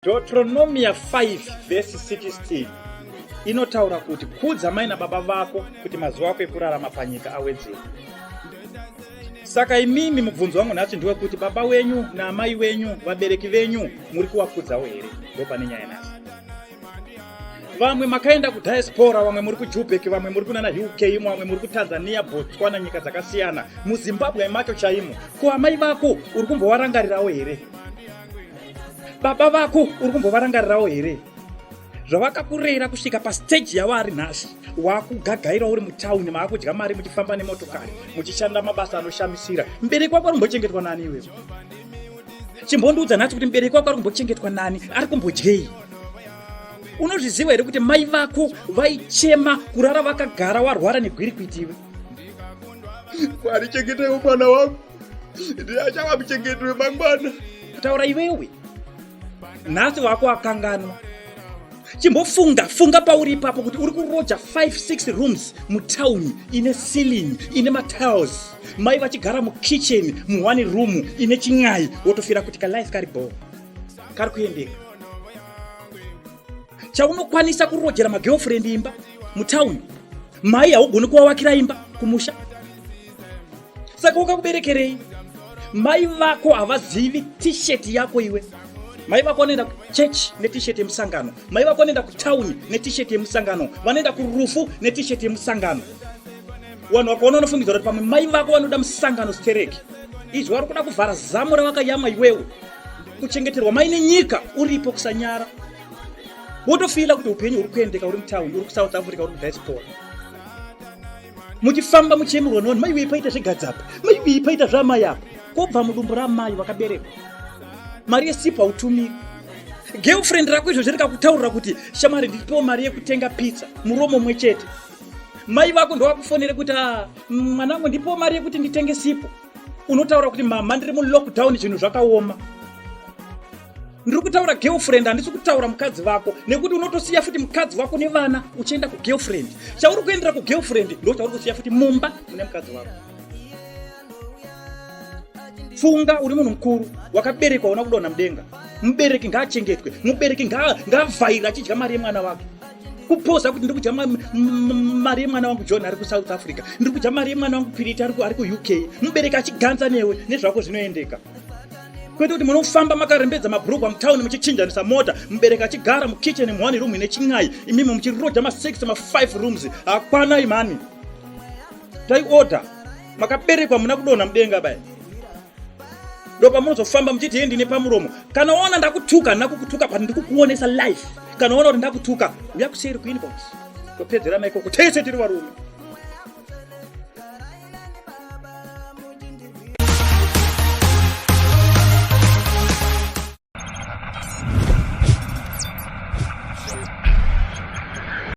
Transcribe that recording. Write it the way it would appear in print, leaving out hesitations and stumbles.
Deuteronomia 5 vhesi 16 inotaura kuti kudza mai nababa vako kuti mazuva ako ekurarama panyika awedzere. Saka imimi mubvunzo wangu nhasi ndewekuti baba wenyu naamai wenyu, vabereki venyu muri kuwakudzawo here? Ndopane nyaya nhasi. Vamwe makaenda kudiaspora, vamwe muri kuJubek, vamwe muri kunana UK, vamwe muri kuTanzania, Botswana, nyika dzakasiyana, muZimbabwe macho chaimo. Ko amai vako uri kumbovarangarirawo here? Baba vako uri kumbovarangarirawo here? Zvavakakurera kusvika pastage yavari nhasi, wakugagaira uri mutauni, maakudya mari muchifamba nemotokari, muchishanda mabasa anoshamisira. Mubereki wako ari kumbochengetwa nani iwewe? Chimbondiudza nhasi kuti mubereki wako ari kumbochengetwa nani, ari kumbodyei? Unozviziva here kuti mai vako vaichema kurara vakagara warwara negwirikwiti iwe? Mwari chengetaiwo mwana wangu, ndiye achava muchengeti wemangwana. Kutaura iwewe nhasi wako akanganwa. Chimbofunga funga pauri ipapo kuti uri kuroja 5-6 rooms mutauni ine ceiling ine matiles, mai vachigara mukitchen muone room ine chin'ai, wotofira kuti kalife kari bho kari kuendeka. Chaunokwanisa kurojera magirlfriend imba mutauni, mai haugoni kuwawakira imba kumusha, saka wakakuberekerei? Mai vako havazivi t-shirt yako iwe. Mai vako vanoenda kuchechi neT-shirt yemusangano, mai vako vanoenda kutauni neT-shirt yemusangano, vanoenda kurufu neT-shirt yemusangano. Vanhu vakaona vanofungidzira kuti pamwe mai vako vanoda musangano stereki. Izvi vari kuda kuvhara zamu ravakayamwa iwewe. Kuchengeterwa mai nenyika uripo kusanyara. Wotofila kuti upenyu huri kuendeka uri mutauni, uri kuSouth Africa, uri kudiaspora. Muchifamba muchiyemurwa nevanhu, mai wei paita zvegadzapa, mai wei paita zvaamai apa. Kobva mudumbu ramai vakaberekwa. Mari yesipo hautumiri. Girlfriend rako izvozvi rikakutaurira kuti shamwari ndipiwo mari yekutenga pizza muromo mwe chete. Mai vako ndovakufonere kuti ah, mwanangu ndipiwo mari yekuti nditenge sipo. Unotaura kuti mama ndiri mulockdown zvinhu zvakaoma. Ndiri kutaura girlfriend, handisi kutaura mukadzi vako, nekuti unotosiya futi mukadzi wako nevana uchienda kugirlfriend. Chauri kuendera kugirlfriend ndo chauri kusiya futi mumba mune mukadzi wako. Funga uri munhu mukuru, wakaberekwa una kudonha mudenga. Mubereki ngaachengetwe, mubereki ngaavhaire achidya mari yemwana wake. Kupoza kuti ndiri kudya mari yemwana wangu John ari kuSouth Africa, ndiri kudya mari yemwana wangu Piriti ari kuUK. Mubereki achiganza newe nezvako zvinoendeka. Kwete kuti munofamba makarembedza mabhurugwa mutauni muchichinjanisa mota, mubereki achigara mukitchen muone room ine chin'ai, imimi muchiroja ma6 ma5 rooms. Hakwana imani. Tai order makaberekwa muna kudonha mudenga bai. Ndopamunozofamba muchiti ndine pamuromo. Kana waona ndakutuka, handina kukutuka, but ndikukuonesa life. Kana waona kuti ndakutuka, uya kuseri kuinbox. Topedzerana ikoko tese tiri varume.